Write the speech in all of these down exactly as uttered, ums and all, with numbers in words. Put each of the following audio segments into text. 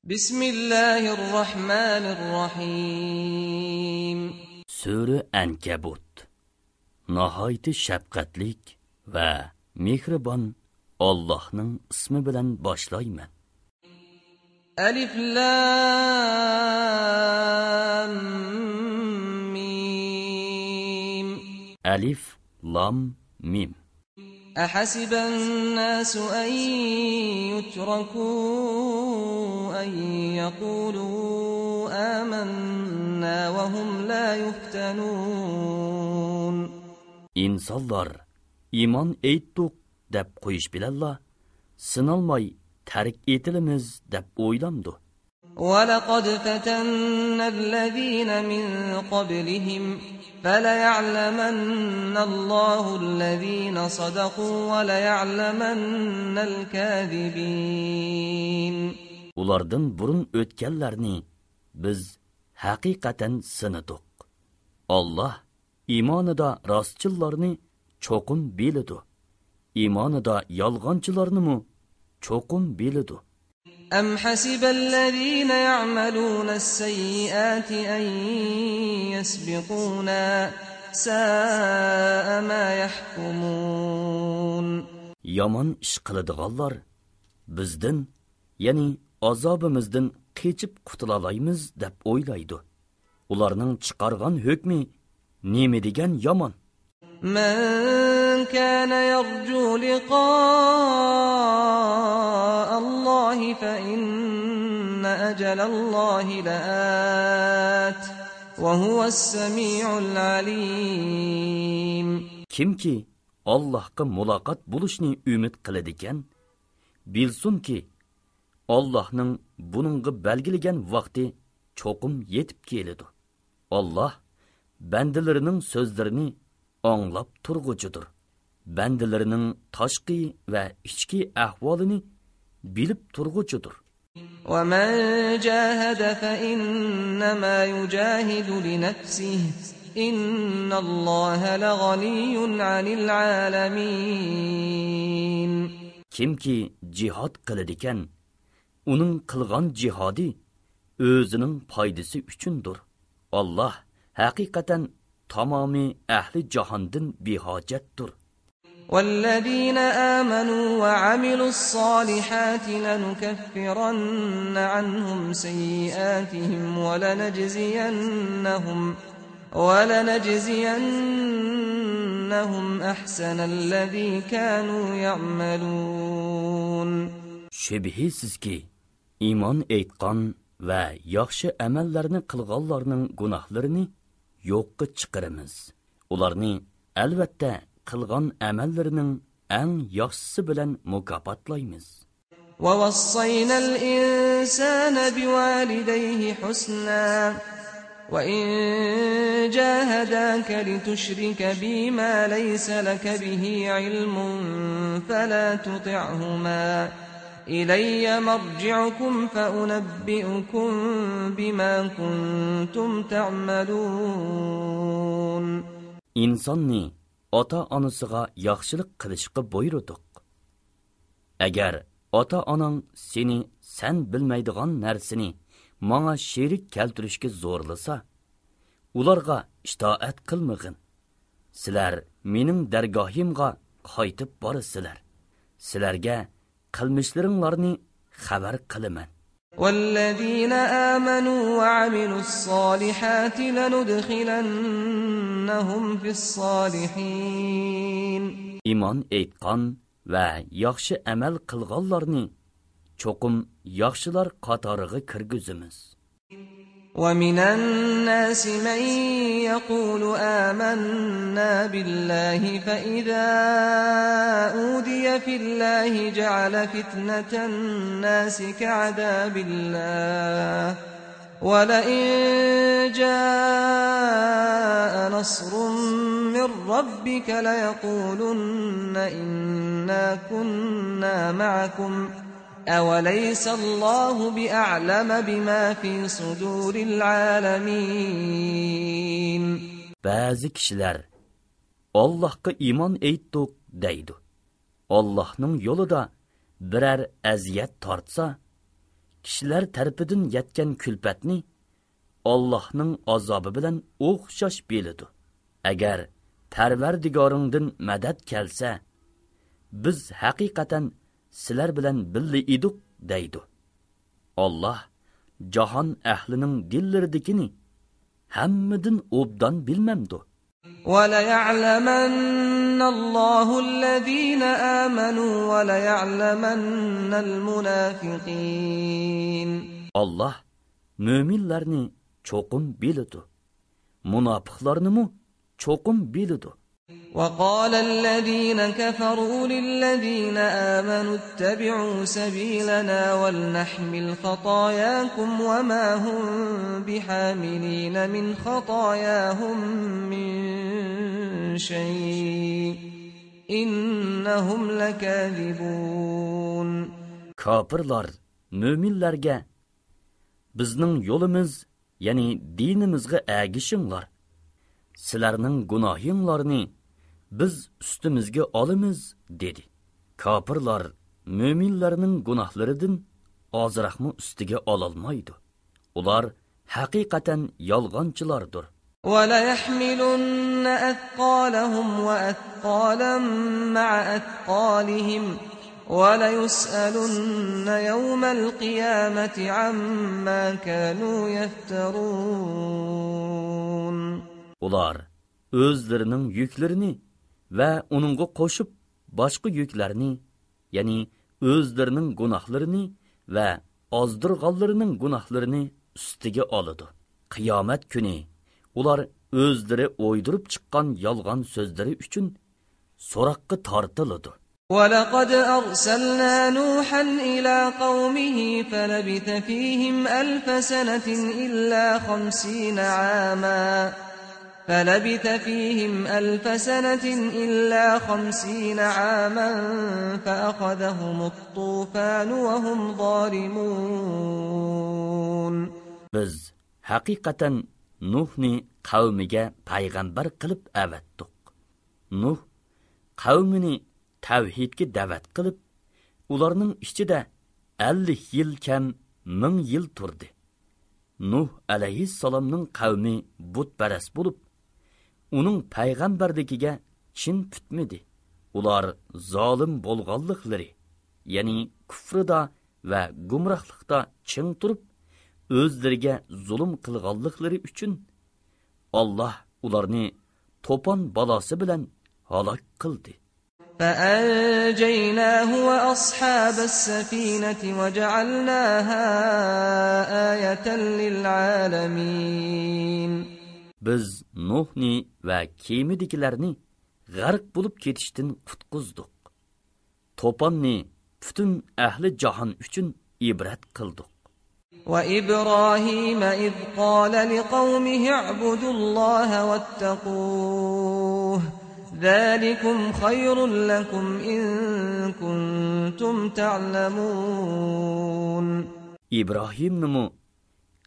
بسم الله الرحمن الرحيم. سۈرە ئەنكەبۇت. ناھايىتى شەپقەتلىك ۋە مېھرىبان ئاللاھنىڭ ئىسمى بىلەن باشلايمەن. ألف لام ميم. ئەلىف، لام، مىم. أحسب الناس أن يتركوا أن يقولوا آمنا وهم لا يفتنون. ئىنسانلار ئىمان ئېيتتۇق دەپ قويۇش بىلەنلا، سىنالماي تەرك ئېتىلىمىز دەپ ئويلامدۇ؟ ولقد فتنا الذين من قبلهم فليعلمن الله الذين صدقوا وليعلمن الكاذبين. ئۇلاردىن بۇرۇن ئۆتكەنلەرنى بىز ھەقىقەتەن سىنىدۇق. ئاللاھ ئىمانىدا راستچىللارنى چوقۇم بىلىدۇ، ئىمانىدا يالغانچىلارنىمۇ چوقۇم بىلىدۇ. أم حسب الذين يعملون السيئات أن يسبقونا ساء ما يحكمون. يامان ئىش قىلىدىغانلار بىزدىن، يەنى ئازابىمىزدىن قېچىپ قۇتۇلالايمىز دەپ ئويلايدۇ. ئۇلارنىڭ چىقارغان ھۆكمى نېمە دېگەن يامان! من كان يرجو لقاء الله فإن أجل الله لآت وهو السميع العليم. كىمكى ئاللاھقا مۇلاقات بولۇشنى ئۈمىد قىلىدىكەن، بىلسۇنكى، ئاللاھنىڭ بۇنىڭغا بەلگىلىگەن ۋاقتى چوقۇم يېتىپ كېلىدۇ. ئاللاھ بەندىلىرىنىڭ سۆزلىرىنى ئاڭلاپ تۇرغۇچىدۇر. بەندىلىرىنىڭ تاشقى ۋە ئىچكى ئەھۋالىنى بىلىپ تۇرغۇچىدۇر. ومن جاهد فإنما يجاهد لنفسه إن الله لغني عن العالمين. كىمكى جىھاد قىلىدىكەن، ئۇنىڭ قىلغان جىھادى ئۆزىنىڭ پايدىسى ئۈچۈندۇر. ئاللاھ ھەقىقەتەن تامامى ئەھلى جاھاندىن بىھاجەتتۇر. والذين آمنوا وعملوا الصالحات لنكفرن عنهم سيئاتهم ولنجزينهم، ولنجزينهم أحسن الذي كانوا يعملون. شۈبھىسىزكى، ئىمان ئېيتقان ۋە ياخشى ئەمەللەرنى قىلغانلارنىڭ گۇناھلىرىنى يوققا چىقىرىمىز. ئۇلارنى، ئەلۋەتتە، قىلغان ئەمەللىرىنىڭ ئەڭ ياخشىسى بىلەن مۇكاپاتلايمىز. ووصينا الإنسان بوالديه حسنا وإن جاهداك لتشرك بي ما ليس لك به علم فلا تطعهما إلي مرجعكم فأنبئكم بما كنتم تعملون. ئىنساننى ئاتا-ئانىسىغا ياخشىلىق قىلىشقا بۇيرۇدۇق. ئەگەر ئاتا-ئاناڭ سېنى سەن بىلمەيدىغان نەرسىنى ماڭا شېرىك كەلتۈرۈشكە زورلىسا، ئۇلارغا ئىتائەت قىلمىغىن. سىلەر مېنىڭ دەرگاھىمغا قايتىپ بارىسىلەر. سىلەرگە قىلمىشلىرىڭلارنى خەۋەر قىلىمەن. والذين آمنوا وعملوا الصالحات لندخلنهم في الصالحين. ئىمان ئېيتقان ۋە ياخشى ئەمەل قىلغانلارنى چوقۇم ياخشىلار قاتارىغا كىرگۈزىمىز. ومن الناس من يقول آمنا بالله فإذا أوذي في الله جعل فتنة الناس كعذاب الله ولئن جاء نصر من ربك ليقولن إنا كنا معكم أوليس الله بأعلم بما في صدور العالمين. بەزى كىشىلەر، «ئاللاھقا ئىمان ئېيتتۇق» دەيدۇ. ئاللاھنىڭ يولىدا بىرەر ئەزىيەت تارتسا، كىشىلەر تەرىپىدىن يەتكەن كۈلپەتنى ئاللاھنىڭ ئازابى بىلەن ئوخشاش بىلىدۇ. ئەگەر پەرۋەردىگارىڭدىن مەدەت كەلسە، بىز ھەقىقەتەن سىلەر بىلەن بىللە ئىدۇق، دەيدۇ. ئاللاھ جاھان ئەھلىنىڭ دىللىرىدىكىنى ھەممىدىن ئوبدان بىلمەمدۇ؟ وَلَيَعْلَمَنَّ اللَّهُ الَّذِينَ آمَنُوا وَلَيَعْلَمَنَّ الْمُنَافِقِينَ. ئاللاھ مۆمىنلەرنى چوقۇم بىلىدۇ، مۇناپىقلارنىمۇ چوقۇم بىلىدۇ. وَقَالَ الَّذِينَ كَفَرُوا لِلَّذِينَ آمَنُوا اتَّبِعُوا سَبِيلَنَا وَلْنَحْمِلْ خَطَايَاكُمْ وَمَا هُمْ بِحَامِلِينَ مِنْ خَطَايَاهُمْ مِنْ شَيْءٍ إِنَّهُمْ لَكَاذِبُونَ. كاپىرلار مۆمىنلەرگە، بىزنىڭ يولىمىز، يەنى دىنىمىزغا ئەگىشىڭلار. سىلەرنىڭ گۇناھىڭلارنى بىز ئۈستىمىزگە ئالىمىز، دېدى. كاپىرلار مۆمىنلەرنىڭ گۇناھلىرىدىن ئازراقمۇ ئۈستىگە ئالالمايدۇ. ئۇلار ھەقىقەتەن يالغانچىلاردۇر. وَلَيَحْمِلُنَّ أَثْقَالَهُمْ وَأَثْقَالًا مَعَ أَثْقَالِهِمْ وَلَيُسْأَلُنَّ يَوْمَ الْقِيَامَةِ عَمَّا كَانُوا يَفْتَرُونَ. ئۇلار ئۆزلىرىنىڭ يۈكلىرىنى ۋە ئۇنىڭغا قوشۇپ باشقا يۈكلەرنى، يەنى ئۆزلىرىنىڭ گۇناھلىرىنى ۋە ئازدۇرغانلىرىنىڭ گۇناھلىرىنى ئۈستىگە ئالىدۇ. قىيامەت كۈنى ئۇلار ئۆزلىرى ئويدۇرۇپ چىققان يالغان سۆزلىرى ئۈچۈن سوراققا تارتىلىدۇ. وَلَقَدْ أَرْسَلْنَا نُوحًا إِلَىٰ قَوْمِهِ فَلَبِثَ فِيهِمْ أَلْفَ سَنَةٍ إِلَّا خَمْسِينَ عَامًا، فَلَبِثَ فِيهِمْ أَلْفَ سَنَةٍ إِلَّا خَمْسِينَ عَامًا فَأَخَذَهُمُ الطُّوفَانُ وَهُمْ ظَالِمُونَ. بىز ھەقىقەتەن نۇھنى قەۋمىگە پەيغەمبەر قىلىپ ئەۋەتتۇق. نۇھ قەۋمىنى تەۋھىدكە دەۋەت قىلىپ، ئۇلارنىڭ ئىچىدە ئەللىك يىل كەم مىڭ يىل تۇردى. نۇھ ئەلەيھىسسالامنىڭ قەۋمى بۇتپەرەس بولۇپ، ئۇنىڭ پەيغەمبەرلىكىگە چىن پۈتمىدى. ئۇلار زالىم بولغانلىقلىرى، يەنى كۇفرىدا ۋە گۇمراھلىقتا چىڭ تۇرۇپ، ئۆزلىرىگە زۇلۇم قىلغانلىقلىرى ئۈچۈن، ئاللاھ ئۇلارنى توپان بالاسى بىلەن ھالاك قىلدى. فَأَنْجَيْنَاهُ وَأَصْحَابَ السَّفِينَةِ وَجَعَلْنَاهَا آيَةً لِلْعَالَمِينَ. بىز نۇھنى ۋە كېمىدىكىلەرنى غەرق بولۇپ كېتىشتىن قۇتقۇزدۇق. توپاننى پۈتۈن ئەھلى جاھان ئۈچۈن ئىبرەت قىلدۇق. وَإِبْرَاهِيمَ إِذْ قَالَ لِقَوْمِهِ اعْبُدُوا اللَّهَ وَاتَّقُوهُ ذَٰلِكُمْ خَيْرٌ لَكُمْ إِن كُنتُمْ تَعْلَمُونَ. ئىبراھىمنىمۇ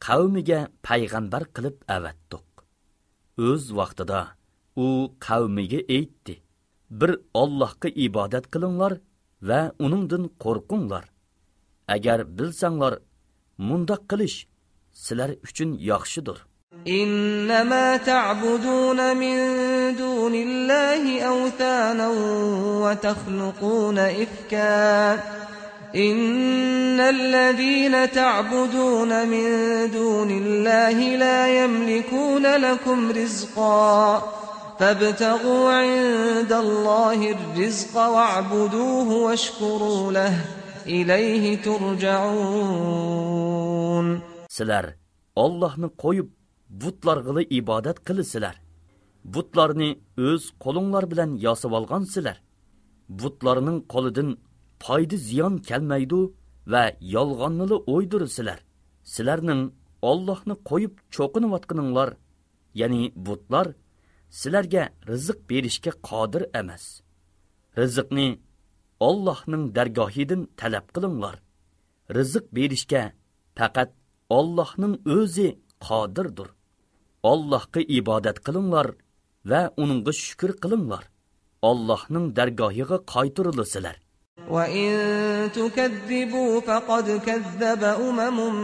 قەۋمىگە پەيغەمبەر قىلىپ ئەۋەتتۇق. ئۆز ۋاقتىدا ئۇ قەۋمىگە ئېيتتى: بىر ئاللاھقا ئىبادەت قىلىڭلار ۋە ئۇنىڭدىن قورقۇڭلار. ئەگەر بىلسەڭلار، مۇنداق قىلىش سىلەر ئۈچۈن ياخشىدۇر. إِنَّمَا تَعْبُدُونَ مِن دُونِ اللَّهِ أَوْثَانًا وَتَخْلُقُونَ إِفْكًا إِنَّ الَّذِينَ تَعْبُدُونَ مِن دُونِ اللَّهِ لَا يَمْلِكُونَ لَكُمْ رِزْقًا فَابْتَغُوا عِندَ اللَّهِ الرِّزْقَ وَاعْبُدُوهُ وَاشْكُرُوا لَهُ إِلَيْهِ تُرْجَعُونَ. سىلەر ئاللاھنى قويۇپ، بۇتلارغىلا ئىبادەت قىلىسىلەر. بۇتلارنى ئۆز قولۇڭلار بىلەن ياسىۋالغانسىلەر. بۇتلارنىڭ قولىدىن پايدا-زىيان كەلمەيدۇ ۋە يالغاننىلا ئويدۇرىسىلەر. سىلەرنىڭ ئاللاھنى قويۇپ چوقۇنۇۋاتقىنىڭلار، يەنى بۇتلار، سىلەرگە رىزىق بېرىشكە قادىر ئەمەس. رىزىقنى ئاللاھنىڭ دەرگاھىدىن تەلەپ قىلىڭلار. رىزىق بېرىشكە پەقەت ئاللاھنىڭ ئۆزى قادىردۇر. ئاللاھقا ئىبادەت قىلىڭلار ۋە ئۇنىڭغا شۈكۈر قىلىڭلار. ئاللاھنىڭ دەرگاھىغا قايتۇرۇلىسىلەر. وَإِن تُكَذِّبُوا فَقَدْ كَذَّبَ أُمَمٌ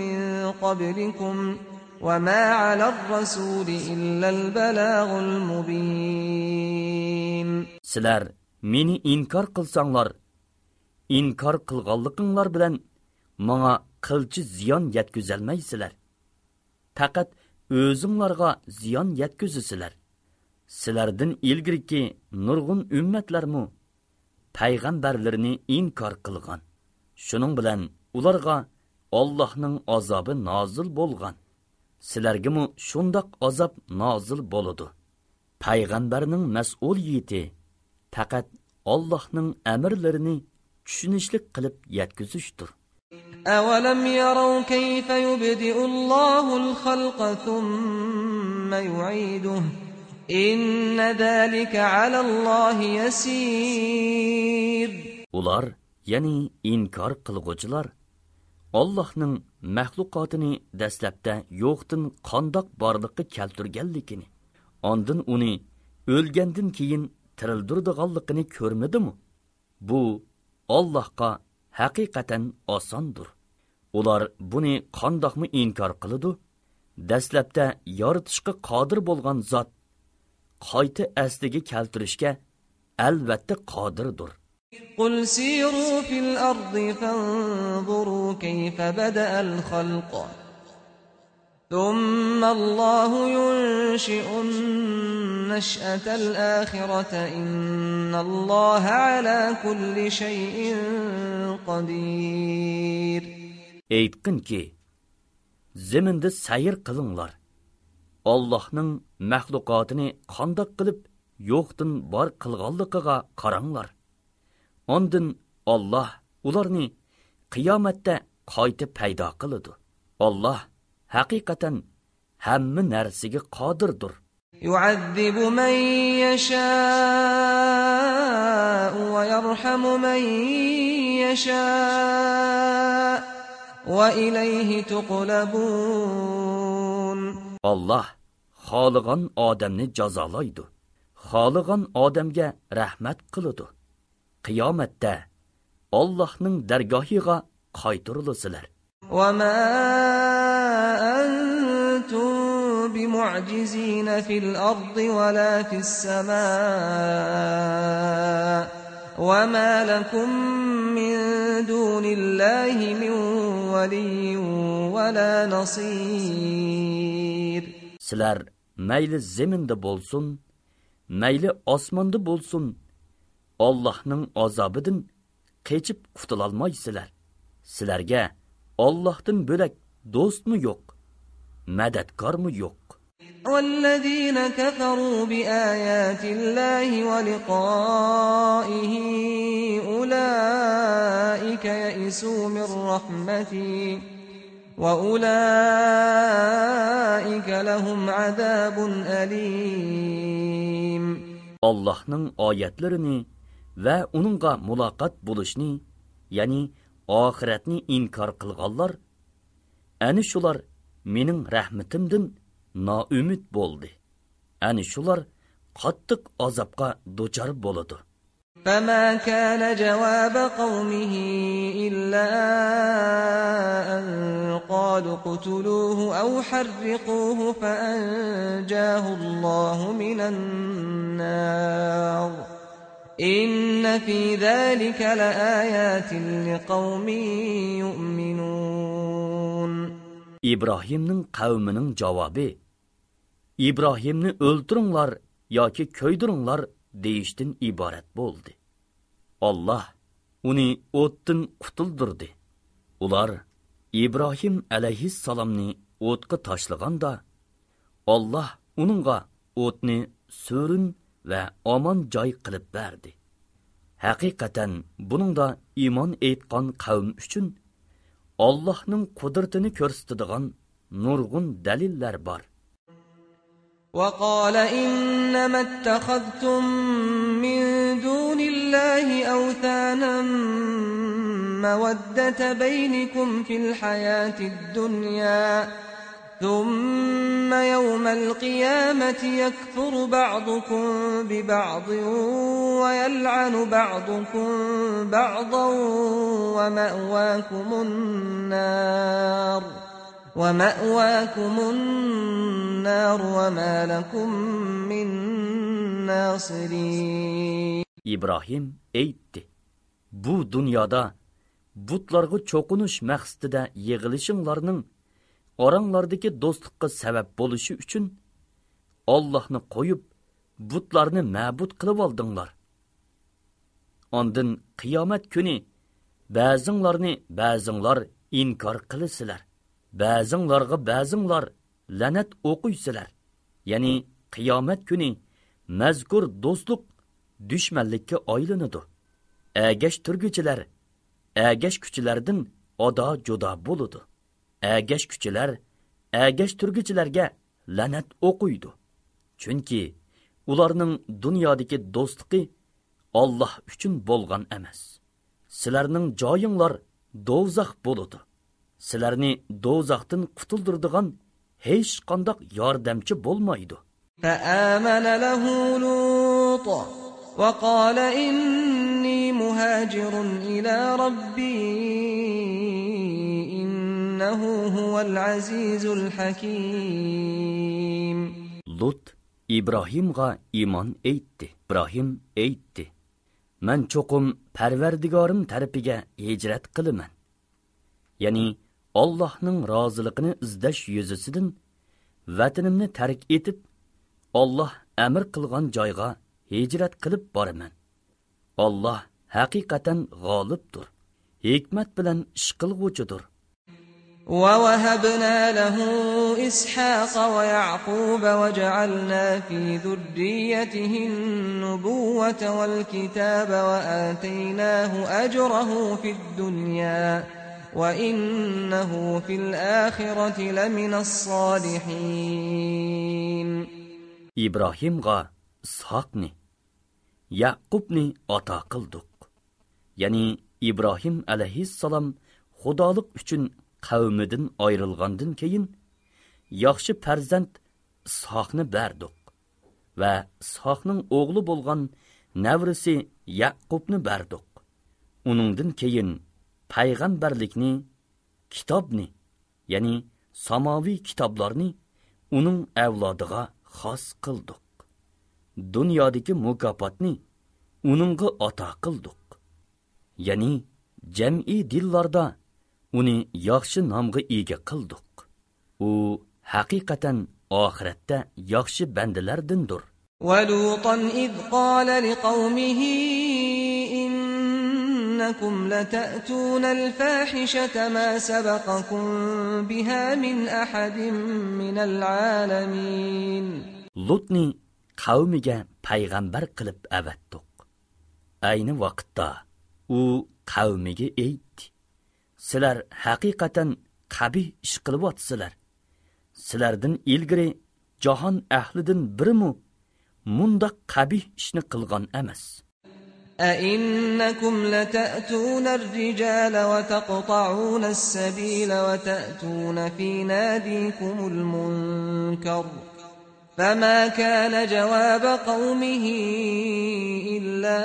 مِّن قَبْلِكُمْ وَمَا عَلَى الرَّسُولِ إِلَّا الْبَلَاغُ الْمُبِينُ. سىلەر مېنى ئىنكار قىلساڭلار، ئىنكار قىلغانلىقىڭلار بىلەن ماڭا قىلچە زىيان يەتكۈزەلمەيسىلەر. پەقەت ئۆزۈڭلارغا زىيان يەتكۈزىسىلەر. سىلەردىن ئىلگىرىكى نۇرغۇن ئۈممەتلەرمۇ پەيغەمبەرلىرىنى ئىنكار قىلغان. شۇنىڭ بىلەن ئۇلارغا ئاللاھنىڭ ئازابى نازىل بولغان. سىلەرگىمۇ شۇنداق ئازاب نازىل بولىدۇ. پەيغەمبەرنىڭ مەسئۇلىيىتى پەقەت ئاللاھنىڭ ئەمىرلىرىنى چۈشىنىشلىك قىلىپ يەتكۈزۈشتۇر. أَوَلَمْ يَرَوْا كَيْفَ يُبْدِئُ اللَّهُ الْخَلْقَ ثُمَّ يُعِيدُهُ إِنَّ ذَلِكَ عَلَى اللَّهِ يَسِيرٌ. ئۇلار، يەنى ئىنكار قىلغۇچىلار، ئاللاھنىڭ مەخلۇقاتىنى دەسلەپتە يوقتىن قانداق بارلىققا كەلتۈرگەنلىكىنى، ئاندىن ئۇنى ئۆلگەندىن كېيىن تىرىلدۈرىدىغانلىقىنى كۆرمىدىمۇ؟ بۇ ئاللاھقا ھەقىقەتەن ئاساندۇر. ئۇلار بۇنى قانداقمۇ ئىنكار قىلىدۇ؟ دەسلەپتە يارىتىشقا قادىر بولغان زات قايتا ئەسلىگە كەلتۈرۈشكە ئەلۋەتتە قادىردۇر. قُلْ سِيرُوا فِي الْأَرْضِ فَانظُرُوا كَيْفَ بَدَأَ الْخَلْقَ ثُمَّ اللَّهُ يُنشِئُ النَّشْأَةَ الْآخِرَةَ إِنَّ اللَّهَ عَلَى كُلِّ شَيْءٍ قَدِيرٌ. ئېيتقىنكى، زېمىندا سەير قىلىڭلار. ئاللاھنىڭ مەخلۇقاتىنى قانداق قىلىپ يوقتىن بار قىلغانلىقىغا قاراڭلار. ئاندىن ئاللاھ ئۇلارنى قىيامەتتە قايتا پەيدا قىلىدۇ. ئاللاھ ھەقىقەتەن ھەممە نەرسىگە قادىردۇر. يُعَذِّبُ مَن يَشَاءُ وَيَرْحَمُ مَن يَشَاءُ وَإِلَيْهِ تُقْلَبُونَ. ئاللاھ خالىغان ئادەمنى جازالايدۇ، خالىغان ئادەمگە رەھمەت قىلىدۇ. قىيامەتتە ئاللاھنىڭ دەرگاھىغا قايتۇرۇلىسىلەر. وَمَا أَنتُم بِمُعْجِزِينَ فِي الْأَرْضِ وَلَا فِي السَّمَاءِ وَمَا لَكُم مِّن دُونِ اللَّهِ مِن وَلِيٍّ وَلَا نَصِيرٍ. سىلەر مەيلى زېمىندا بولسۇن، مەيلى ئاسماندا بولسۇن، ئاللاھنىڭ ئازابىدىن قېچىپ قۇتۇلالمايسىلەر. سىلەرگە ئاللاھتىن بۆلەك دوستمۇ يوق، مەدەتكارمۇ يوق. وَالَّذِينَ كَفَرُوا بِآيَاتِ اللَّهِ وَلِقَائِهِ أُولَٰئِكَ يَئِسُوا مِن رَّحْمَتِي وَأُولَٰئِكَ لَهُمْ عَذَابٌ أَلِيمٌ. ئاللاھنىڭ ئايەتلىرىنى ۋە ئۇنىڭغا مۇلاقات بولۇشنى، يەنى ئاخىرەتنى ئىنكار قىلغانلار، ئەنە شۇلار مېنىڭ رەھمىتىمدىن نائۈمىد بولدى. ئەنە شۇلار قاتتىق ئازابقا دۇچار بولىدۇ. فَمَا كَانَ جَوَابَ قَوْمِهِ إِلَّا أَن قَالُوا اقْتُلُوهُ أَوْ حَرِّقُوهُ فَأَنجَاهُ اللَّهُ مِنَ النَّارِ إِنَّ فِي ذَٰلِكَ لَآيَاتٍ لِقَوْمٍ يُؤْمِنُونَ. ئىبراھىمنىڭ قەۋمىنىڭ جاۋابى، ئىبراھىمنى ئۆلتۈرۈڭلار ياكى كۆيدۈرۈڭلار دېيىشتىن ئىبارەت بولدى. ئاللاھ ئۇنى ئوتتىن قۇتۇلدۇردى. ئۇلار ئىبراھىم ئەلەيھىسسالامنى ئوتقا تاشلىغاندا، ئاللاھ ئۇنىڭغا ئوتنى سۆرۈن ۋە ئامان جاي قىلىپ بەردى. ھەقىقەتەن بۇنىڭدا ئىمان ئېيتقان قەۋم ئۈچۈن ئاللاھنىڭ قۇدرىتىنى كۆرسىتىدىغان نۇرغۇن دەلىللەر بار. وَقَالَ إِنَّمَا اتَّخَذْتُم مِّن دُونِ اللَّهِ أَوْثَانًا مَّوَدَّةَ بَيْنِكُمْ فِي الْحَيَاةِ الدُّنْيَا ثم يوم القيامة يكفر بعضكم ببعض ويلعن بعضكم بعضا ومأواكم النار ومأواكم النار وما لكم من ناصرين. ئىبراھىم ئېيتتى: بۇ دۇنيادا بۇتلارغا چوقۇنۇش مەقسىتىدە يىغىلىشىڭلارنىڭ ئاراڭلاردىكى دوستلۇققا سەۋەب بولۇشى ئۈچۈن، ئاللاھنى قويۇپ، بۇتلارنى مەبۇد قىلىۋالدىڭلار. ئاندىن قىيامەت كۈنى بەزىڭلارنى بەزىڭلار ئىنكار قىلىسىلەر، بەزىڭلارغا بەزىڭلار لەنەت ئوقۇيسىلەر. يەنى قىيامەت كۈنى مەزكۇر دوستلۇق دۈشمەنلىككە ئايلىنىدۇ. ئەگەشتۈرگۈچىلەر ئەگەشكۈچىلەردىن ئادا-جۇدا بولىدۇ. ئەگەشكۈچىلەر ئەگەشتۈرگۈچىلەرگە لەنەت ئوقۇيدۇ. چۈنكى ئۇلارنىڭ دۇنيادىكى دوستلۇقى ئاللاھ ئۈچۈن بولغان ئەمەس. سىلەرنىڭ جايىڭلار دوزاخ بولىدۇ. سىلەرنى دوزاختىن قۇتۇلدۇرىدىغان ھېچقانداق ياردەمچى بولمايدۇ. فآمن له لوط وقال إني مهاجر إلى ربي إنه هو العزيز الحكيم. لۇت ئىبراھىمغا ئىمان ئېيتتى. ئىبراھىم ئېيتتى: مەن چوقۇم پەرۋەردىگارىم تەرىپىگە ھىجرەت قىلىمەن. يەنى ئاللاھنىڭ رازىلىقىنى ئىزدەش يۈزىسىدىن ۋەتىنىمنى تەرك ئېتىپ، ئاللاھ ئەمر قىلغان جايغا ھىجرەت قىلىپ بارىمەن. ئاللاھ ھەقىقەتەن غالىبتۇر، ھېكمەت بىلەن ئىش قىلغۇچىدۇر. ووهبنا له إسحاق ويعقوب وجعلنا في ذريته النبوة والكتاب وآتيناه أجره في الدنيا وإنه في الآخرة لمن الصالحين. ئىبراھىمغا ئىسھاقنى، يەقۇبنى ئاتا قىلدۇق. يەنى ئىبراھىم ئەلەيھىسسالام خۇدالىق ئۈچۈن قەۋمىدىن ئايرىلغاندىن كېيىن، ياخشى پەرزەنت ئىسھاقنى بەردۇق ۋە ئىسھاقنىڭ ئوغلى بولغان نەۋرىسى يەقۇبنى بەردۇق. ئۇنىڭدىن كېيىن پەيغەمبەرلىكنى، كىتابنى، يەنى ساماۋىي كىتابلارنى ئۇنىڭ ئەۋلادىغا خاس قىلدۇق. دۇنيادىكى مۇكاپاتنى ئۇنىڭغا ئاتا قىلدۇق. يەنى جەمئىي دىنلاردا ئۇنى ياخشى نامغا ئىگە قىلدۇق. ئۇ ھەقىقەتەن ئاخىرەتتە ياخشى بەندىلەردىندۇر. ولوطا إذ قال لقومه إنكم لتأتون الفاحشة ما سبقكم بها من أحد من العالمين. لۇتنى قەۋمىگە پەيغەمبەر قىلىپ ئەۋەتتۇق. ئەينى ۋاقىتتا ئۇ قەۋمىگە ئېيتتى: سىلەر ھەقىقەتەن قەبىھ ئىش قىلىۋاتىسىلەر. سىلەردىن ئىلگىرى جاھان ئەھلىدىن بىرىمۇ مۇنداق قەبىھ ئىشنى قىلغان ئەمەس. أئنكم لتأتون الرجال وتقطعون السبيل وتأتون في ناديكم المنكر فما كان جواب قومه إلا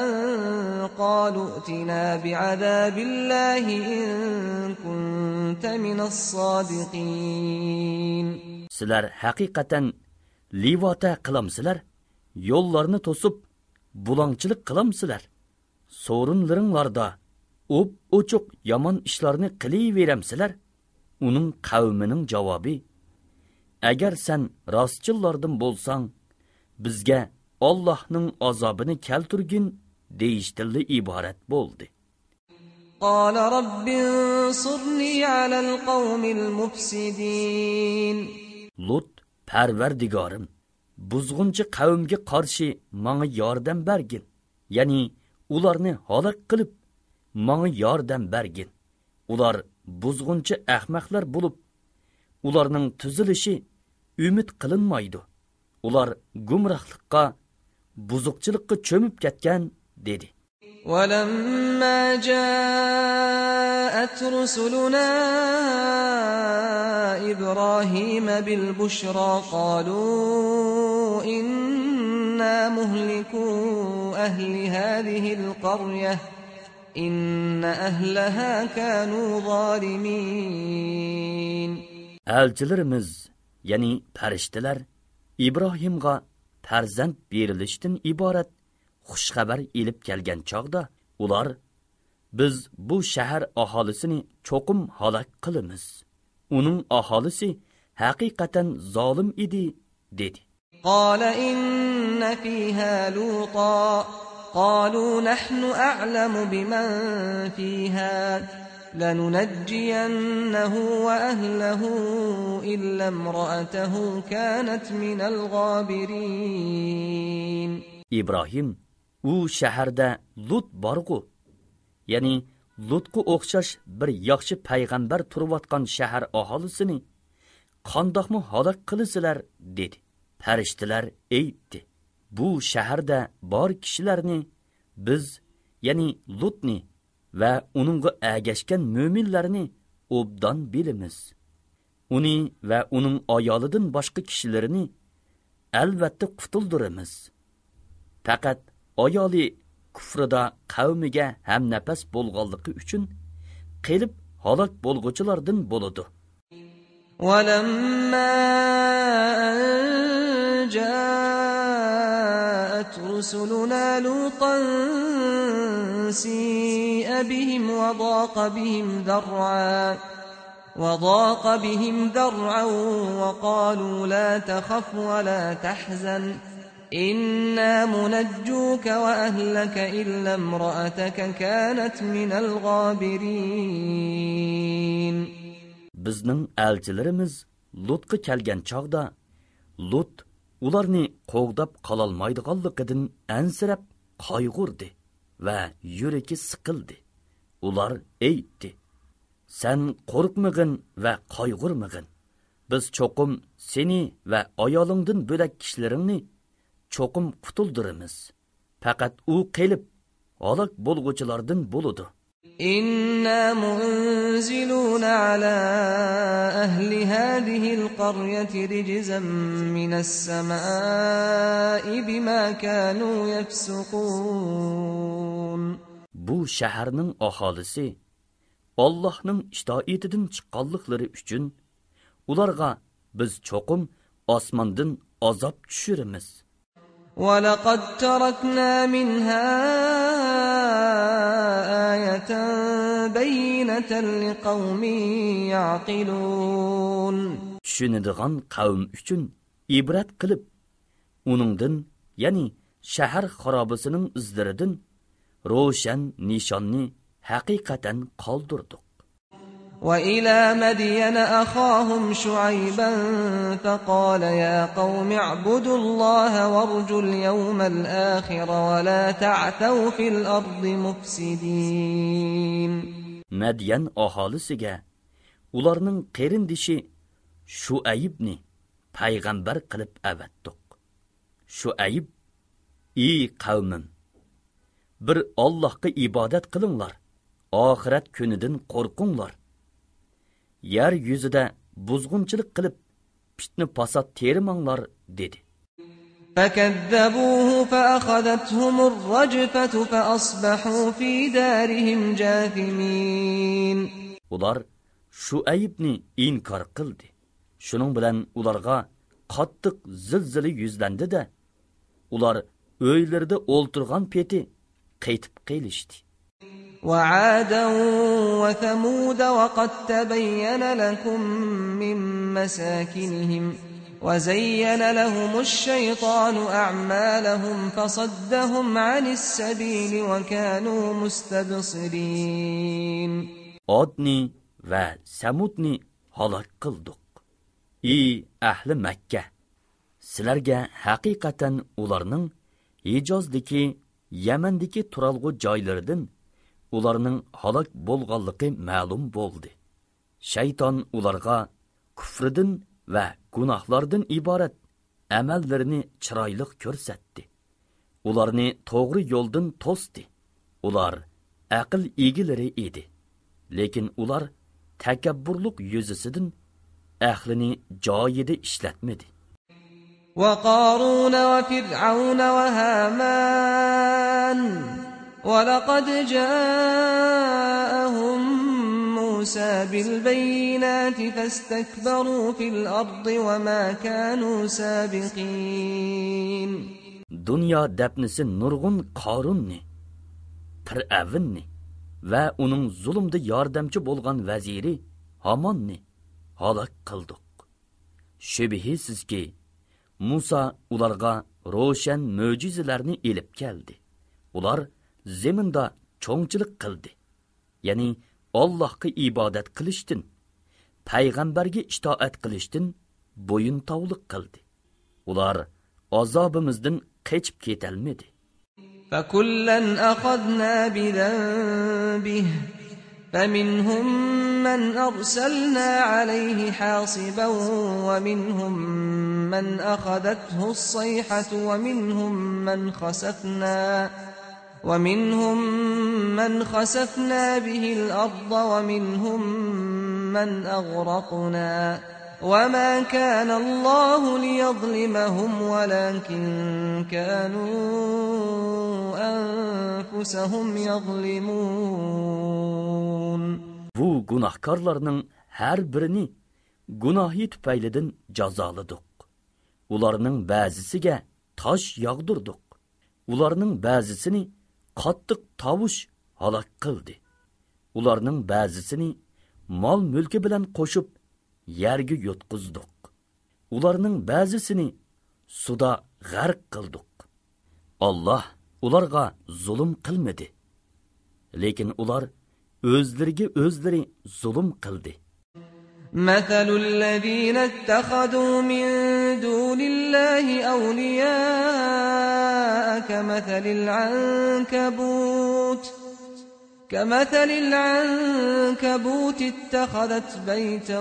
أن قالوا ائتنا بعذاب الله إن كنت من الصادقين. سىلەر ھەقىقەتەن لىۋاتە قىلامسىلەر؟ يوللارنى توسۇپ، بۇلاڭچىلىق قىلامسىلەر؟ سورۇنلىرىڭلاردا ئوپئوچۇق يامان ئىشلارنى قىلىۋېرەمسىلەر؟ ئۇنىڭ قەۋمىنىڭ جاۋابى: ئەگەر سەن راستچىللاردىن بولساڭ، بىزگە ئاللاھنىڭ ئازابىنى كەلتۈرگىن، دېيىشتىنلا ئىبارەت بولدى. قال رب انصرني على القوم المفسدين. لۇت: پەرۋەردىگارىم، بۇزغۇنچى قەۋمگە قارشى ماڭا ياردەم بەرگىن، يەنى ئۇلارنى ھالاك قىلىپ، ماڭا ياردەم بەرگىن. ئۇلار بۇزغۇنچى ئەخمەقلەر بولۇپ، ئۇلارنىڭ تۈزىلىشى ئۈمىد قىلىنمايدۇ. ئۇلار گۇمراھلىققا، بۇزۇقچىلىققا چۆمۈپ كەتكەن، دېدى. ولما جاء جاءت رسلنا إبراهيم بالبشرى قالوا إنا مهلكو أهل هذه القرية إن أهلها كانوا ظالمين. ئەلچىلىرىمىز، يەنى پەرىشتىلەر، ئىبراھىمغا پەرزەنت بېرىلىشتىن ئىبارەت خۇش خەۋەر ئېلىپ كەلگەن چاغدا، ئۇلار، بىز بۇ شەھەر ئاھالىسىنى چوقۇم ھالاك قىلىمىز. ئۇنىڭ ئاھالىسى ھەقىقەتەن زالىم ئىدى، دېدى. قال إن فيها لوطا قالوا نحن أعلم بمن فيها لننجينه وأهله إلا امرأته كانت من الغابرين. ئىبراھىم، ئۇ شەھەردە لۇت بارغۇ، يەنى لۇتقا ئوخشاش بىر ياخشى پەيغەمبەر تۇرۇۋاتقان شەھەر ئاھالىسىنى قانداقمۇ ھالاك قىلىسىلەر؟ دېدى. پەرىشتىلەر ئېيتتى، بۇ شەھەردە بار كىشىلەرنى بىز، يەنى لۇتنى ۋە ئۇنىڭغا ئەگەشكەن مۆمىنلەرنى ئوبدان بىلىمىز. ئۇنى ۋە ئۇنىڭ ئايالىدىن باشقا كىشىلىرىنى ئەلۋەتتە قۇتۇلدۇرىمىز. پەقەت ئايالى كۇفرىدا قەۋمىگە ھەمنەپەس بولغانلىقى ئۈچۈن قېلىپ ھالاك بولغۇچىلاردىن بولىدۇ. ولما أن جاءت رسلنا لوطا سيء بهم وضاق بهم ذرعا وضاق بهم ذرعا وقالوا لا تخف ولا تحزن إنا منجوك وأهلك إلا امرأتك كانت من الغابرين. بىزنىڭ ئەلچىلىرىمىز لۇتقا كەلگەن چاغدا، لۇت ئۇلارنى قوغداپ قالالمايدىغانلىقىدىن ئەنسىرەپ قايغۇردى ۋە يۈرىكى سىقىلدى. ئۇلار ئېيتتى، سەن قورقمىغىن ۋە قايغۇرمىغىن. بىز چوقۇم سېنى ۋە ئايالىڭدىن بۆلەك كىشىلىرىڭنى چوقۇم قۇتۇلدۇرىمىز. پەقەت ئۇ قېلىپ ھالاك بولغۇچىلاردىن بولىدۇ. إنا منزلون على أهل هذه القرية رجزا من السماء بما كانوا يفسقون. بۇ شەھەرنىڭ ئاھالىسى ئاللاھنىڭ ئىتائىتىدىن چىققانلىقلىرى ئۈچۈن ئۇلارغا بىز چوقۇم ئاسماندىن ئازاب چۈشۈرىمىز. ولقد تركنا منها آية بينة لقوم يعقلون. چۈشىنىدىغان قەۋم ئۈچۈن ئىبرەت قىلىپ، ئۇنىڭدىن، يەنى شەھەر خارابىسىنىڭ ئىزلىرىدىن روشەن نىشاننى ھەقىقەتەن قالدۇردۇق. وإلى مدين أخاهم شعيبا فقال يا قوم اعبدوا الله وارجوا اليوم الآخر ولا تعثوا في الأرض مفسدين. مەديەن ئاھالىسىگە ئۇلارنىڭ قېرىندىشى شۇئەيبنى پەيغەمبەر قىلىپ ئەۋەتتۇق. شۇئەيب، ئى قەۋمىم! بىر ئاللاھقا ئىبادەت قىلىڭلار، ئاخىرەت كۈنىدىن قورقۇڭلار. يەر يۈزىدە بۇزغۇنچىلىق قىلىپ، پىتنە-پاسات تېرىماڭلار، دېدى. فكذبوه فأخذتهم الرجفة فأصبحوا في دارهم جاثمين. ئۇلار شۇئەيبنى ئىنكار قىلدى. شۇنىڭ بىلەن ئۇلارغا قاتتىق زىلزىلە يۈزلەندى-دە، ئۇلار ئۆيلىرىدە ئولتۇرغان پېتى قېتىپ قېلىشتى. وعادا وثمود وقد تبين لكم من مساكنهم وزين لهم الشيطان أعمالهم فصدهم عن السبيل وكانوا مستبصرين. ئادنى ۋە سەمۇدنى ھالاك قىلدۇق. ئى ئەھلى مەككە! سىلەرگە ھەقىقەتەن ئۇلارنىڭ ھىجازدىكى، يەمەندىكى تۇرالغۇ جايلىرىدىن ئۇلارنىڭ ھالاك بولغانلىقى مەلۇم بولدى. شەيتان ئۇلارغا كۇفرىدىن ۋە گۇناھلاردىن ئىبارەت ئەمەللىرىنى چىرايلىق كۆرسەتتى. ئۇلارنى توغرا يولدىن توستى. ئۇلار ئەقىل ئىگىلىرى ئىدى. لېكىن ئۇلار تەكەببۇرلۇق يۈزىسىدىن ئەقلىنى جايىدا ئىشلەتمىدى. وقارون وفرعون وهامان ولقد جاءهم موسى بالبينات فاستكبروا في الأرض وما كانوا سابقين. دۇنيا دەپنىسى نۇرغۇن قارۇننى، پىرئەۋننى ۋە ئۇنىڭ زۇلۇمدا ياردەمچى بولغان ۋەزىرى ھاماننى ھالاك قىلدۇق. شۈبھىسىزكى، مۇسا ئۇلارغا روشەن مۆجىزىلەرنى ئېلىپ كەلدى. ئۇلار زېمىندا چوڭچىلىق قىلدى. يەنى ئاللاھقا ئىبادەت قىلىشتىن، پەيغەمبەرگە ئىتائەت قىلىشتىن بويۇنتاۋلىق قىلدى. ئۇلار ئازابىمىزدىن قېچىپ كېتەلمىدى. فكلا أخذنا بذنبه فمنهم من أرسلنا عليه حاصبا ومنهم من أخذته الصيحة ومنهم من خسفنا ومنهم من خسفنا به الأرض ومنهم من أغرقنا وما كان الله ليظلمهم ولكن كانوا أنفسهم يظلمون. بۇ گۇناھكارلارنىڭ ھەر بىرىنى گۇناھى تۈپەيلىدىن جازالىدۇق. ئۇلارنىڭ بەزىسىگە تاش ياغدۇردۇق. ئۇلارنىڭ بەزىسىنى قاتتىق تاۋۇش ھالاك قىلدى. ئۇلارنىڭ بەزىسىنى مال-مۈلكى بىلەن قوشۇپ يەرگە يۇتقۇزدۇق. ئۇلارنىڭ بەزىسىنى سۇدا غەرق قىلدۇق. ئاللاھ ئۇلارغا زۇلۇم قىلمىدى. لېكىن ئۇلار ئۆزلىرىگە ئۆزلىرى زۇلۇم قىلدى. مثل الذين اتخذوا من دون الله أولياء كمثل العنكبوت كمثل العنكبوت اتخذت بيتا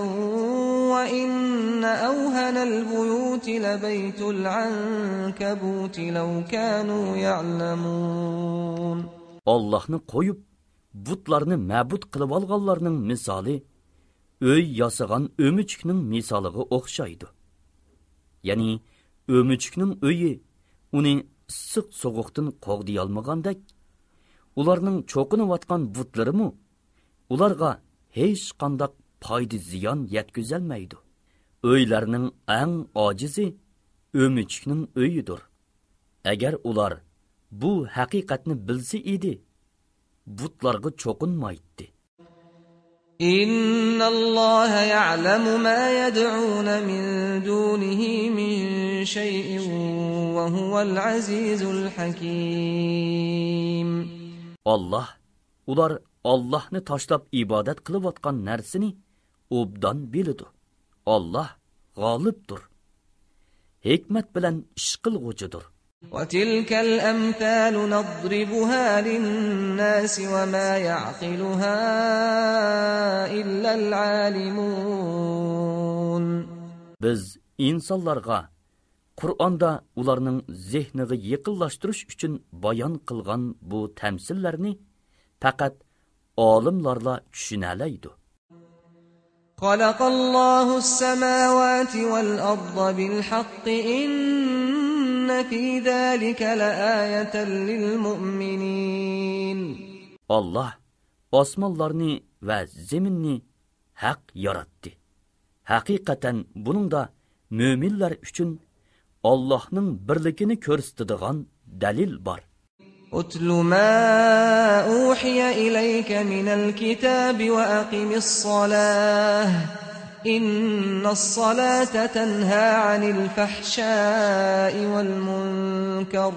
وإن أوهن البيوت لبيت العنكبوت لو كانوا يعلمون. ئاللاھنى قويۇپ، بۇتلارنى مەبۇد قىلىۋالغانلارنىڭ مىسالى ئۆي ياسىغان ئۆمۈچۈكنىڭ مىسالىغا ئوخشايدۇ. يەنى ئۆمۈچۈكنىڭ ئۆيى ئۇنى ئىسسىق سوغۇقتىن قوغدىيالمىغاندەك، ئۇلارنىڭ چوقۇنۇۋاتقان بۇتلىرىمۇ ئۇلارغا ھېچقانداق پايدا-زىيان يەتكۈزەلمەيدۇ. ئۆيلەرنىڭ ئەڭ ئاجىزى ئۆمۈچۈكنىڭ ئۆيىدۇر. ئەگەر ئۇلار بۇ ھەقىقەتنى بىلسە ئىدى، بۇتلارغا چوقۇنمايتتى. إن الله يعلم ما يدعون من دونه من شيء وهو العزيز الحكيم. ئاللاھ ئۇلار ئاللاھنى تاشلاپ ئىبادەت قىلىۋاتقان نەرسىنى ئوبدان بىلىدۇ. ئاللاھ غالىبتۇر، ھېكمەت بىلەن ئىش قىلغۇچىدۇر. وتلك الأمثال نضربها للناس وما يعقلها إلا العالمون. بىز ئىنسانلارغا قۇرئاندا ئۇلارنىڭ زېھنىغا يېقىنلاشتۇرۇش ئۈچۈن بايان قىلغان بۇ تەمسىللەرنى پەقەت ئالىملارلا چۈشىنەلەيدۇ. خلق الله السماوات والأرض بالحق إن في ذلك لآية للمؤمنين. ئاللاھ ئاسمانلارنى ۋە زېمىننى ھەق ياراتتى. ھەقىقەتەن بۇنىڭدا مۆمىنلەر ئۈچۈن ئاللاھنىڭ بىرلىكىنى كۆرسىتىدىغان دەلىل بار. اتل ما أوحي إليك من الكتاب وأقم الصلاة إن الصلاة تنهى عن الفحشاء والمنكر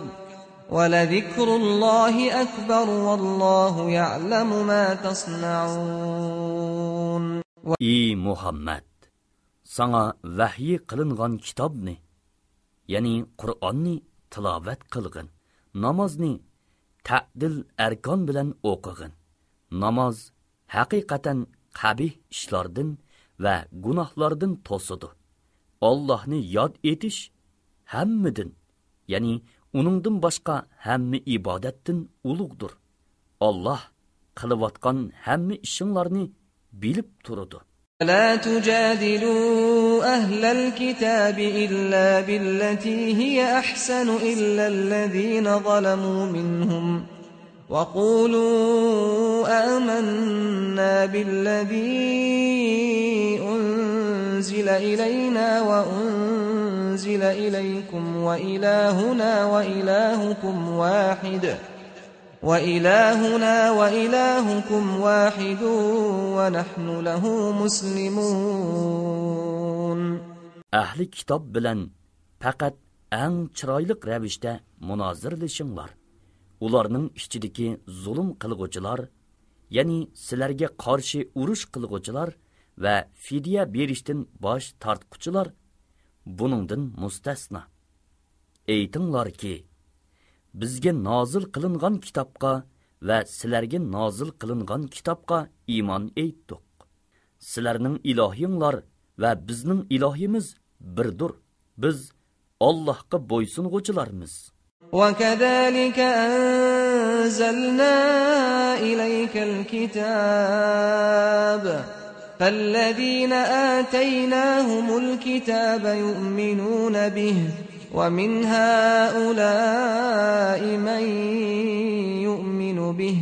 ولذكر الله أكبر والله يعلم ما تصنعون. ئى مۇھەممەد! ساڭا ۋەھيى قىلىنغان كىتابنى، يەنى قۇرئاننى تىلاۋەت قىلغىن، نامازنى تەئدىل ئەركان بىلەن ئوقۇغىن. ناماز ھەقىقەتەن قەبىھ ئىشلاردىن ۋە گۇناھلاردىن توسىدۇ. ئاللاھنى ياد ئېتىش ھەممىدىن، يەنى ئۇنىڭدىن باشقا ھەممە ئىبادەتتىن ئۇلۇغدۇر. ئاللاھ قىلىۋاتقان ھەممە ئىشىڭلارنى بىلىپ تۇرىدۇ. ولا تجادلوا أهل الكتاب إلا بالتي هي أحسن إلا الذين ظلموا منهم وقولوا آمنا بالذي أنزل إلينا وأنزل إليكم وإلهنا وإلهكم واحد وإلهنا وإلهكم واحد ونحن له مسلمون. ئەھلى كىتاب بىلەن پەقەت ئەڭ چىرايلىق رەۋىشتە مۇنازىرىلىشىڭلار. ئۇلارنىڭ ئىچىدىكى زۇلۇم قىلغۇچىلار، يەنى سىلەرگە قارشى ئۇرۇش قىلغۇچىلار ۋە فىدىيە بېرىشتىن باش تارتقۇچىلار بۇنىڭدىن مۇستەسنا. ئېيتىڭلاركى، بىزگە نازىل قىلىنغان كىتابقا ۋە سىلەرگە نازىل قىلىنغان كىتابقا ئىمان ئېيتتۇق. سىلەرنىڭ ئىلاھىڭلار ۋە بىزنىڭ ئىلاھىمىز بىردۇر. بىز ئاللاھقا بويسۇنغۇچىلارمىز. وكذلك أنزلنا إليك الكتاب فالذين آتيناهم الكتاب يؤمنون به ومن هؤلاء من يؤمن به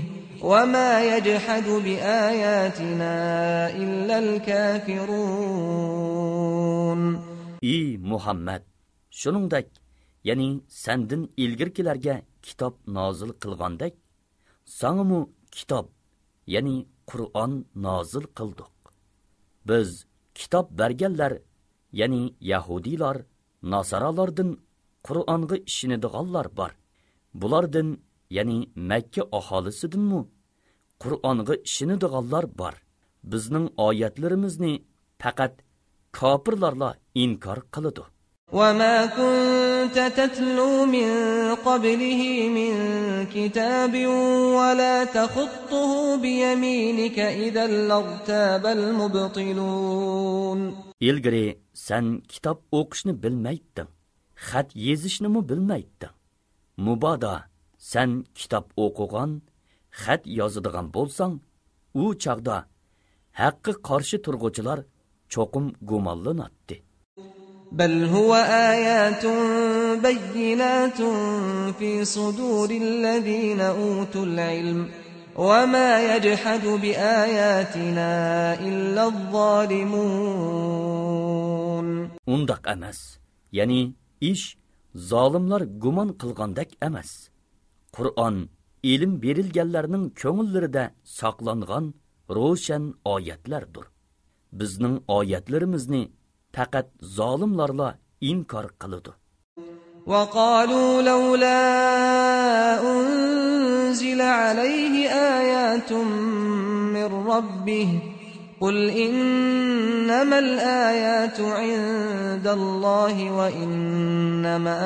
وما يجحد بآياتنا إلا الكافرون. ئى مۇھەممەد، شۇنىڭدەك، يەنى سەندىن ئىلگىرىكىلەرگە كىتاب نازىل قىلغاندەك، ساڭىمۇ كىتاب، يەنى قۇرئان نازىل قىلدۇق. بىز كىتاب بەرگەنلەر، يەنى يەھۇدىيلار، ناسارالاردىن قۇرئانغا ئىشىنىدىغانلار بار. بۇلاردىن، يەنى مەككە ئاھالىسىدىنمۇ قۇرئانغا ئىشىنىدىغانلار بار. بىزنىڭ ئايەتلىرىمىزنى پەقەت كاپىرلارلا ئىنكار قىلىدۇ. وما كنت تتلو من قبله من كتاب ولا تخطه بيمينك إذا لارتاب المبطلون. ئىلگىرى سەن كىتاب ئوقۇشنى بىلمەيتتىڭ، خەت يېزىشنىمۇ بىلمەيتتىڭ. مۇبادا سەن كىتاب ئوقۇغان، خەت يازىدىغان بولساڭ، ئۇ چاغدا ھەققە قارشى تۇرغۇچىلار چوقۇم گۇمانلىناتتى. بل هو آيات بينات في صدور الذين أوتوا العلم وما يجحد بآياتنا إلا الظالمون. ئۇنداق ئەمەس. يەنى ئىش زالىملار گۇمان قىلغاندەك ئەمەس. قۇرئان ئىلىم بېرىلگەنلەرنىڭ كۆڭۈللىرىدە ساقلانغان روشەن ئايەتلەردۇر. بىزنىڭ ئايەتلىرىمىزنى پەقەت زالىملارلا ئىنكار قىلىدۇ. وقالوا لولا أنزل عليه آيات من ربه قل إنما الآيات عند الله وإنما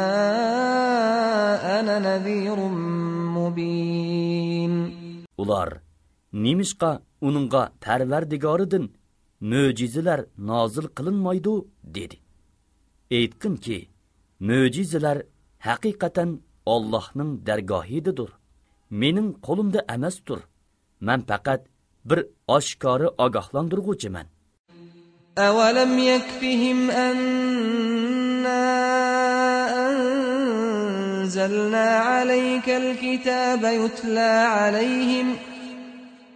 أنا نذير مبين. ئۇلار، نېمىشقا ئۇنىڭغا پەرۋەردىگارىدىن مۆجىزىلەر نازىل قىلىنمايدۇ؟ دېدى. ئېيتقىنكى، مۆجىزىلەر ھەقىقەتەن ئاللاھنىڭ دەرگاھىدىدۇر. مېنىڭ قولۇمدا ئەمەستۇر. مەن پەقەت بىر ئاشكارا ئاگاھلاندۇرغۇچىمەن. أولم يكفهم أنا أنزلنا عليك الكتاب يتلى عليهم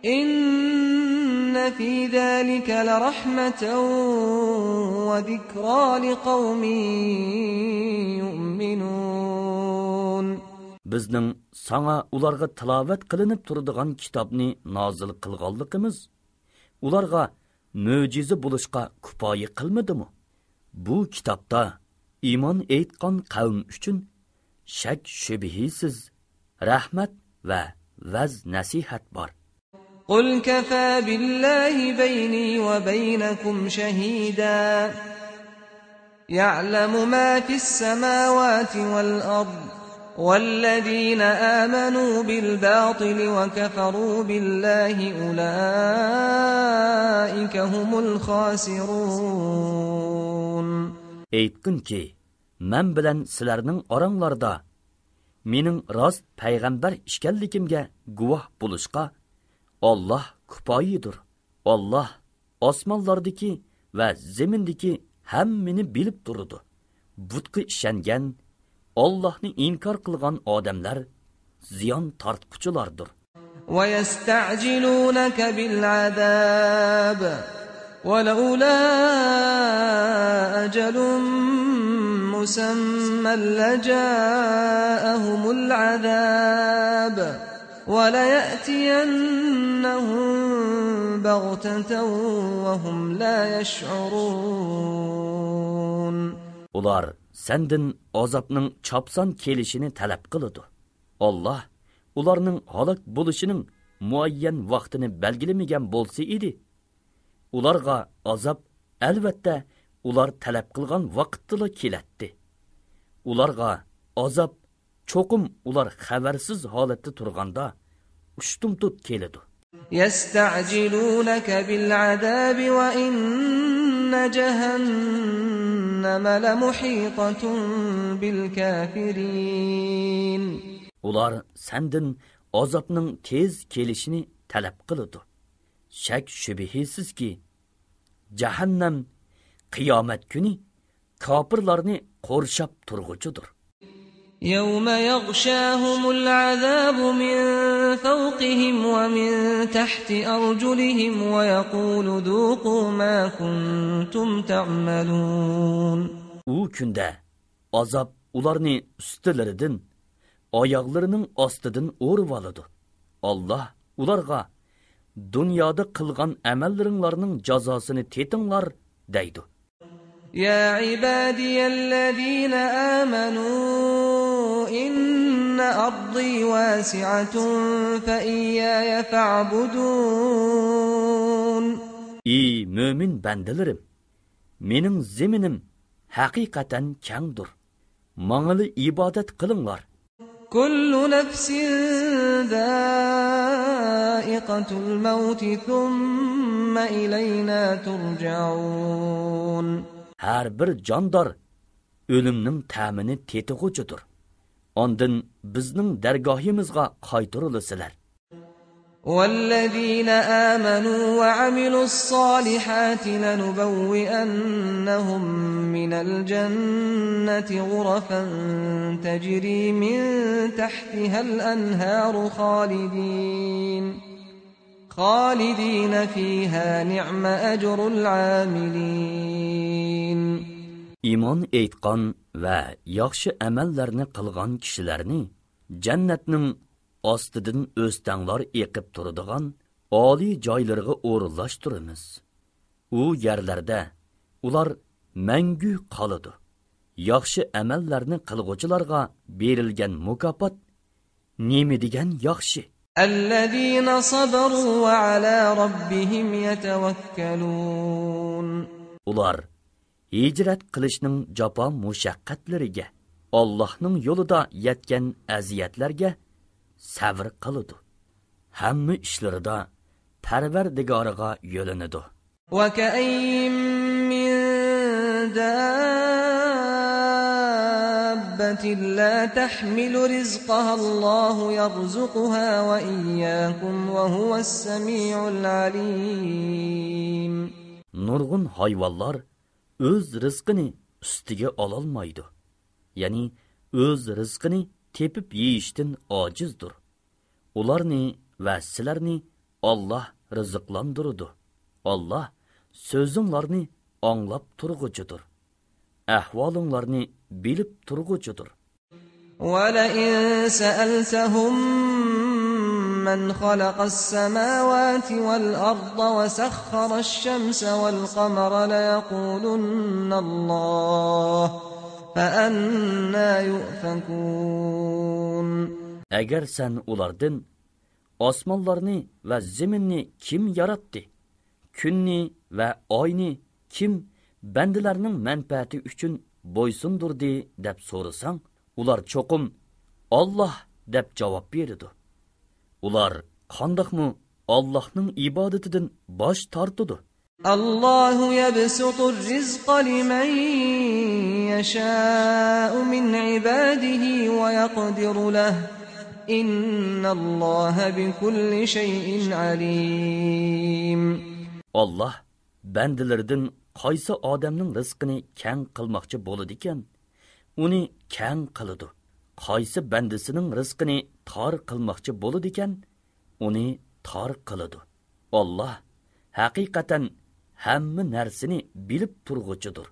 إن في ذلك لرحمة وذكرى لقوم يؤمنون. بىزنىڭ ساڭا ئۇلارغا تىلاۋەت قىلىنىپ تۇرىدىغان كىتابنى نازىل قىلغانلىقىمىز ئۇلارغا مۆجىزە بولۇشقا كۇپايە قىلمىدىمۇ؟ بۇ كىتابتا ئىمان ئېيتقان قەۋم ئۈچۈن شەك-شۈبھىسىز رەھمەت ۋە ۋەز-نەسىھەت بار. قل كفى بالله بيني وبينكم شهيدا يعلم ما في السماوات والأرض والذين آمنوا بالباطل وكفروا بالله أولئك هم الخاسرون. ئېيتقىنكى، مەن بىلەن سىلەرنىڭ ئاراڭلاردا مېنىڭ راست پەيغەمبەر ئىكەنلىكىمگە گۇۋاھ بولۇشقا ئاللاھ كۇپايىدۇر. ئاللاھ ئاسمانلاردىكى ۋە زېمىندىكى ھەممىنى بىلىپ تۇرىدۇ. بۇتقا ئىشەنگەن، ئاللاھنى ئىنكار قىلغان ئادەملەر زىيان تارتقۇچىلاردۇر. ويستعجلونك بالعذاب ولولا أجل مسمى لجاءهم العذاب وليأتينهم بغتة وهم لا يشعرون. ئۇلار سەندىن ئازابنىڭ چاپسان كېلىشىنى تەلەپ قىلىدۇ. ئاللاھ ئۇلارنىڭ ھالاك بولۇشىنىڭ مۇئەييەن ۋاقتىنى بەلگىلىمىگەن بولسا ئىدى، ئۇلارغا ئازاب ئەلۋەتتە ئۇلار تەلەپ قىلغان ۋاقىتتىلا كېلەتتى. ئۇلارغا ئازاب چوقۇم ئۇلار خەۋەرسىز ھالەتتە تۇرغاندا ئۇشتۇمتۇت كېلىدۇ. يستعجلونك بالعذاب وإن جهنم لمحيطة بالكافرين. ئۇلار سەندىن ئازابنىڭ تېز كېلىشىنى تەلەپ قىلىدۇ. شەك-شۈبھىسىزكى، جەھەننەم قىيامەت كۈنى كاپىرلارنى قورشاپ تۇرغۇچىدۇر. يوم يغشاهم العذاب من فوقهم ومن تحت أرجلهم ويقول ذوقوا ما كنتم تعملون. ئۇ كۈندە ئازاب ئۇلارنى ئۈستلىرىدىن، ئاياغلىرىنىڭ ئاستىدىن ئورىۋالىدۇ. ئاللاھ ئۇلارغا، دۇنيادا قىلغان ئەمەللىرىڭلارنىڭ جازاسىنى تېتىڭلار، دەيدۇ. يا عبادي الذين آمنوا إن أرضي واسعة فإياي فاعبدون. ئى مۆمىن بەندىلىرىم! مېنىڭ زېمىنىم ھەقىقەتەن كەڭدۇر. ماڭىلا ئىبادەت قىلىڭلار. كل نفس ذائقة الموت ثم إلينا ترجعون. ھەر بىر جاندار ئۆلۈمنىڭ تەمىنى تېتىغۇچىدۇر. ئاندىن بىزنىڭ دەرگاھىمىزغا قايتۇرۇلىسىلەر. والذين آمنوا وعملوا الصالحات لنبوئنهم من الجنة غرفا تجري من تحتها الأنهار خالدين خالدين فيها نعم أجر العاملين. ئىمان ئېيتقان ۋە ياخشى ئەمەللەرنى قىلغان كىشىلەرنى جەننەتنىڭ ئاستىدىن ئۆستەڭلار ئېقىپ تۇرىدىغان ئالىي جايلىرىغا ئورۇنلاشتۇرىمىز. ئۇ يەرلەردە ئۇلار مەڭگۈ قالىدۇ. ياخشى ئەمەللەرنى قىلغۇچىلارغا بېرىلگەن مۇكاپات نېمە دېگەن ياخشى! الذين صبروا وعلى ربهم يتوكلون. ئۇلار ھىجرەت قىلىشنىڭ جاپا مۇشەققەتلىرىگە، ئاللاھنىڭ يولىدا يەتكەن ئەزىيەتلەرگە سەۋر قىلىدۇ. ھەممە ئىشلىرىدا پەرۋەردىگارىغا يۆلىنىدۇ. وكأين من دابة لا تحمل رزقها الله يرزقها وإياكم وهو السميع العليم. نۇرغۇن ھايۋانلار ئۆز رىزقىنى ئۈستىگە ئالالمايدۇ، يەنى ئۆز رىزقىنى تېپىپ يېيىشتىن ئاجىزدۇر. ئۇلارنى ۋە سىلەرنى ئاللاھ رىزىقلاندۇرىدۇ. ئاللاھ سۆزۈڭلارنى ئاڭلاپ تۇرغۇچىدۇر، ئەھۋالىڭلارنى بىلىپ تۇرغۇچىدۇر. ولئن سألتهم من خلق السماوات والأرض وسخر الشمس والقمر ليقولن الله فأنى يؤفكون. ئەگەر سەن ئۇلاردىن ئاسمانلارنى ۋە زېمىننى كىم ياراتتى؟ كۈننى ۋە ئاينى كىم بەندىلەرنىڭ مەنپەئەتى ئۈچۈن بويسۇندۇردى؟ دەپ سورىساڭ، ئۇلار چوقۇم، «ئاللاھ» دەپ جاۋاب بېرىدۇ. ئۇلار قانداقمۇ ئاللاھنىڭ ئىبادىتىدىن باش تارتىدۇ؟ الله يبسط الرزق لمن يشاء من عباده ويقدر له إن الله بكل شيء عليم. ئاللاھ بەندىلىرىدىن قايسى ئادەمنىڭ رىزقىنى كەڭ قىلماقچى بولىدىكەن، ئۇنى كەڭ قىلىدۇ. قايسى بەندىسىنىڭ رىزقىنى تار قىلماقچى بولىدىكەن، ئۇنى تار قىلىدۇ. ئاللاھ ھەقىقەتەن ھەممە نەرسىنى بىلىپ تۇرغۇچىدۇر.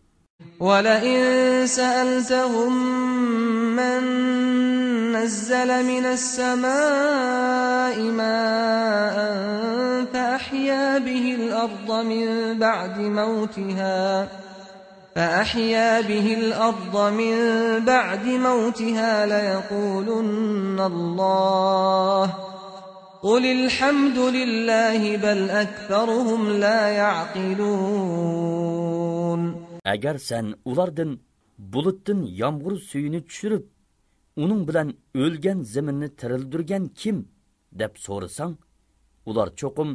ولئن سألتهم من نزل من السماء ماء فأحيا به الأرض من بعد موتها فأحيا به الأرض من بعد موتها ليقولن الله قل الحمد لله بل أكثرهم لا يعقلون. ئەگەر سەن ئۇلاردىن بۇلۇتتىن يامغۇر سۈيىنى چۈشۈرۈپ، ئۇنىڭ بىلەن ئۆلگەن زېمىننى تىرىلدۈرگەن كىم؟ دەپ سورىساڭ، ئۇلار چوقۇم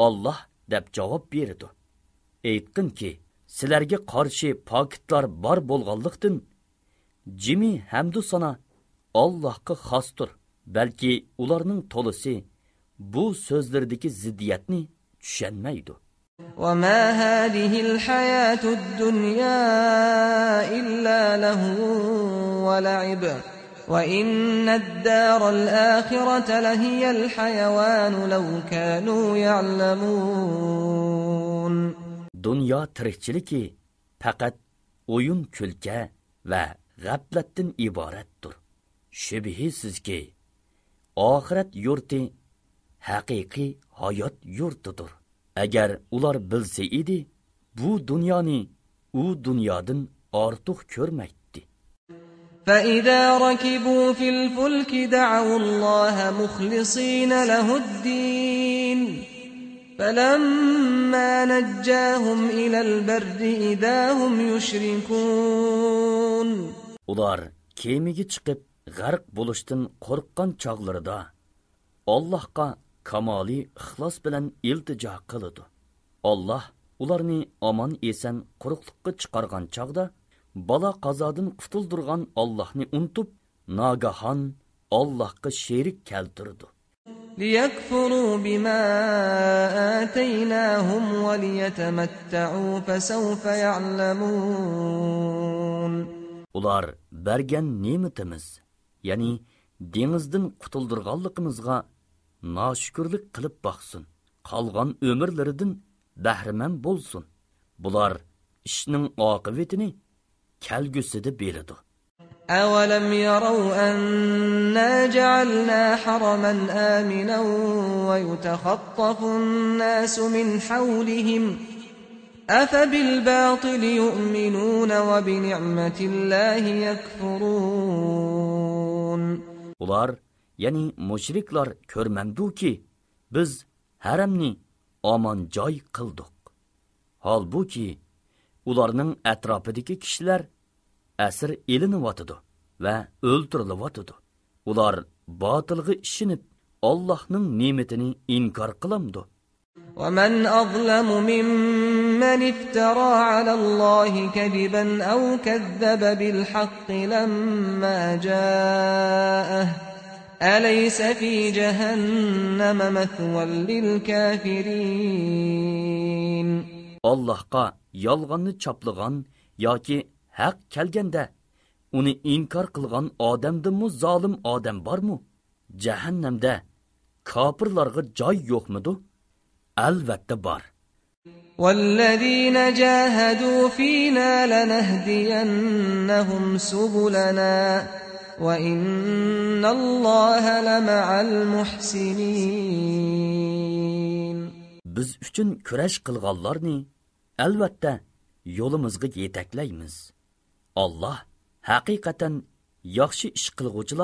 ئاللاھ دەپ جاۋاب بېرىدۇ. ئېيتقىنكى، سىلەرگە قارشى پاكىتلار بار بولغانلىقتىن، جىمى ھەمدۇ سانا ئاللاھقا خاستۇر. بەلكى ئۇلارنىڭ تولىسى بۇ سۆزلىرىدىكى زىددىيەتنى چۈشەنمەيدۇ. وما هذه الحياة الدنيا إلا لهو ولعب وإن الدار الآخرة لهي الحيوان لو كانوا يعلمون. دۇنيا تىرىكچىلىكى پەقەت ئويۇن-كۈلكە ۋە غەپلەتتىن ئىبارەتتۇر. شۈبھىسىزكى، ئاخىرەت يۇرتى ھەقىقىي ھايات يۇرتىدۇر. ئەگەر ئۇلار بىلسە ئىدى، بۇ دۇنيانى ئۇ دۇنيادىن ئارتۇق كۆرمەيتتى. فإذا ركبوا في الفلك دعوا الله مخلصين له الدين فلما نجاهم إلى البر إذا هم يشركون. ئۇلار كېمىگە چىقىپ، غەرق بولۇشتىن قورققان چاغلىرىدا، ئاللاھقا كامالىي ئىخلاس بىلەن ئىلتىجا قىلىدۇ. ئاللاھ ئۇلارنى ئامان-ئېسەن قۇرۇقلۇققا چىقارغان چاغدا، بالا-قازادىن قۇتۇلدۇرغان ئاللاھنى ئۇنتۇپ، ناگاھان ئاللاھقا شېرىك كەلتۈرىدۇ. ليكفروا بما آتيناهم وليتمتعوا فسوف يعلمون. ئۇلار بەرگەن نېمىتىمىز، يەنى دېڭىزدىن قۇتۇلدۇرغانلىقىمىزغا ناشۈكۈرلۈك قىلىپ باقسۇن، قالغان ئۆمۈرلىرىدىن بەھرىمەن بولسۇن. بۇلار ئىشنىڭ ئاقىۋىتىنى كەلگۈسىدە بىلىدۇ. أولم يروا أنا جعلنا حرما آمنا ويتخطف الناس من حولهم أفبالباطل يؤمنون وبنعمة الله يكفرون. ئۇلار، يەنى مۇشرىكلار كۆرمەمدۇكى، بىز ھەرەمنى ئامان جاي قىلدۇق. ھالبۇكى، ئۇلارنىڭ ئەتراپىدىكى كىشىلەر ئەسىر ئېلىنىۋاتىدۇ ۋە ئۆلتۈرۈلۈۋاتىدۇ. ئۇلار باتىلغا ئىشىنىپ، ئاللاھنىڭ نېمىتىنى ئىنكار قىلامدۇ؟ ومن أظلم ممن افترى على الله كذبا أو كذب بالحق لما جاءه أليس في جهنم مثوى للكافرين. ئاللاھقا يالغاننى چاپلىغان ياكى ھەق كەلگەندە ئۇنى ئىنكار قىلغان ئادەمدىنمۇ زالىم ئادەم بارمۇ؟ جەھەننەمدە كاپىرلارغا جاي يوقمىدۇ؟ ئەلۋەتتە بار. والذين جاهدوا فينا لنهدينهم سبلنا وإن الله لمع المحسنين. بىز ئۈچۈن كۈرەش قىلغانلارنى، ئەلۋەتتە، يولىمىزغا يېتەكلەيمىز. ئاللاھ ھەقىقەتەن ياخشى ئىش قىلغۇچىلار